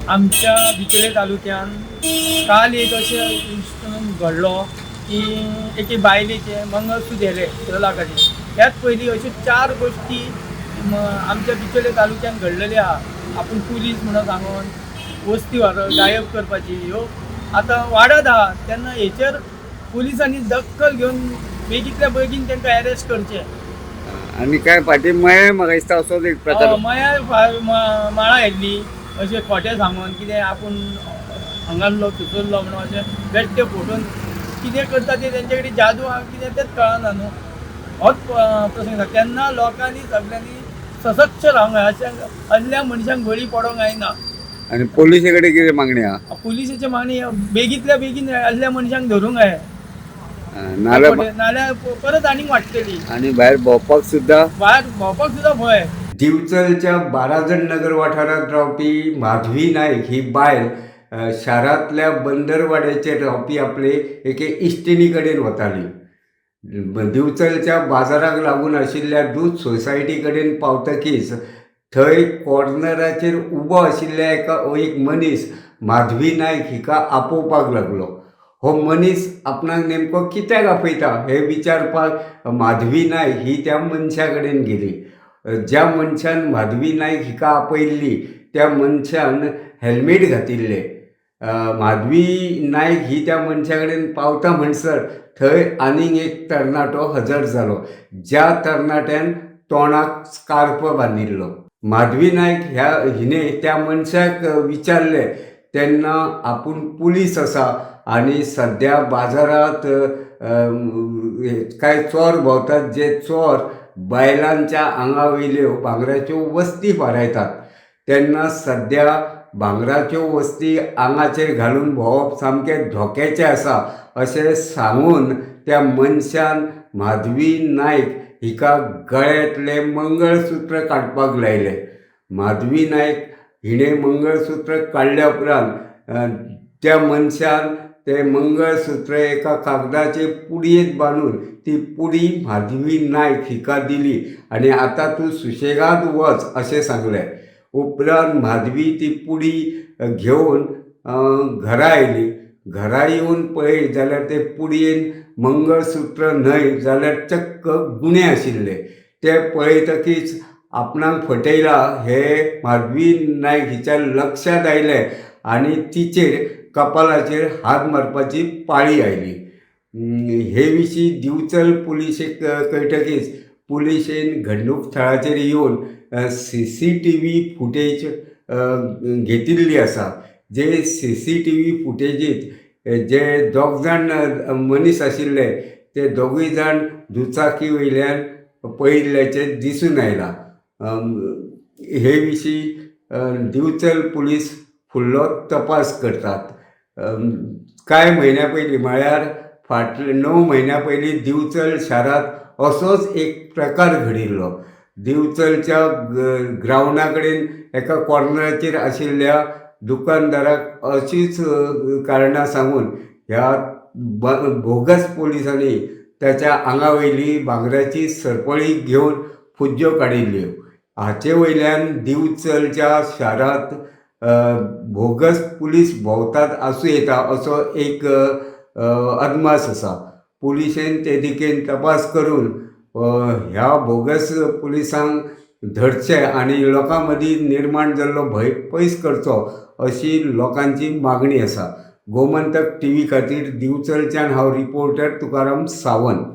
आमच्या बिचोले तालुक्यान काल एक अशें इन्सिडंट घडलो की एके बायलेचें मंगळसूत्र व्हेलें 6 लाखाचें. त्याच पयलीं अश्यो 4 गोश्टी आमच्या बिचोले तालुक्यान घडलेल्यो आहा. आपूण पुलीस म्हणून सांगून वस्ती गायब करपाची ह्यो आतां वाडत आहा. तेन्ना हेचेर पुलिसांनी दखल घेवन बेगींतल्या बेगीन तांकां एरेस्ट करचें. आनी काय फाटीं मये म्हाका दिसता असोच एक प्रकार. मया माळा आयिल्ली अशें खोटें सांगून कितें आपूण हांगासलो थंयसरलो म्हणून अशें बेश्टे फोटोन कितें करता ते तेंचे कडेन जादू आहा कितें तेंच कळना न्हू. होच प्रसंग जाता. तेन्ना लोकांनी सगल्यांनी सशक्त रावंक जाय. अशें असल्या मनशांक बळी पडोंक जायना. आनी पोलिसे कडेन कितें मागणी आहा? पुलिसेची मागणी बेगींतल्या बेगीन असल्या मनशांक धरूंक जाय. नाल्यार नाल्यार परत आनीक वाडटली. आनी भायर भोंवपाक सुद्दां, भायर भोंवपाक सुद्दां भंय. दिवचलच्या बाराजण नगर वाठारांत रावपी माधवी नायक ही बायल शारांतल्या बंदरवाड्याचेर रावपी आपले एके इश्टिणी कडेन वताली. दिवचलच्या बाजाराक लागून आशिल्ल्या दूद सोसायटी कडेन पावतकीच थंय कॉर्नराचेर उबो आशिल्ल्या एक मनीस माधवी नायक हिका आपोवपाक लागलो. हो मनीस आपणाक नेमको कित्याक आपयता हें विचारपाक माधवी नायक ही त्या मनशा कडेन गेली. ज्या मनशान माधवी नायक हिका आपयल्ली त्या मनशान हेल्मेट घातिल्लें. माधवी नायक ही त्या मनशा कडेन पावता म्हणसर थंय आनीक एक तरणाटो हजर जालो, ज्या तरणाट्यान तोंडाक स्कार्फ बांदिल्लो. माधवी नायक ह्या हिणे त्या मनशाक विचारलें तेन्ना आपूण पुलीस आसा आनी सद्या बाजारांत कांय चोर भोंवतात, जे चोर बायलांच्या आंगा वयल्यो भांगराच्यो वस्ती फारायतात. तेन्ना सद्या भांगराच्यो वस्ती आंगाचेर घालून भोंवप सामकें धोक्याचें आसा अशें सांगून त्या मनशान माधवी नायक हिका गळ्यांतलें मंगळसूत्र काडपाक लायलें. माधवी नायक हिणें मंगळसूत्र काडल्या उपरांत त्या मनशान तें मंगळसूत्र एका कागदाचे पुडयेंत बांदून ती पुडी माधवी नायक हिका दिली आनी आतां तूं सुशेगाद वच अशें सांगलें. उपरांत माधवी ती पुडी घेवन घरा आयली. घरा येवन पळयत जाल्यार ते पुडयेन मंगळसूत्र न्हय जाल्यार चक्क गुणे आशिल्ले. ते पळयतकीच आपणाक फटयला हे माधवी नायक हिच्या लक्षांत आयलें आनी तिचेर कपालाचेर हात मारपाची पाळी आयली. हे विशीं दिवचल पुलिशेक कळटकीच पुलिशेन घडणूक थळाचेर येवन CCTV footage घेतिल्ली आसा. जे CCTV फुटेजींत जे दोग जाण मनीस आशिल्ले ते दोगूय जाण दुचाकी वयल्यान पळयिल्ल्याचें दिसून आयलां. हे विशीं दिवचल पुलीस फुडलो तपास करतात. कांय म्हयन्या पयलीं म्हळ्यार फाटले 9 म्हयन्या पयलीं दिवचल शारांत असोच एक प्रकार घडिल्लो. दिवचलच्या ग्रावंडा कडेन एका कॉर्नराचेर आशिल्ल्या दुकानदाराक अशीच कारणां सांगून ह्या बोगस पुलिसांनी ताच्या आंगा वयली भांगराची सरपळी घेवन फुज्ज्यो काडिल्ल्यो. हाचे वयल्यान दिवचलच्या शारांत बोगस पुलीस भोंवतात आसूं येता असो एक अदमास आसा. पुलिशेन ते दिकेन तपास करून ह्या बोगस पुलिसांक धरचे आनी लोकां मदीं निर्माण जाल्लो भंय पयस करचो अशी लोकांची मागणी आसा. गोमंतक टीव्ही खातीर दिवचलच्यान हांव रिपोर्टर तुकाराम सावंत.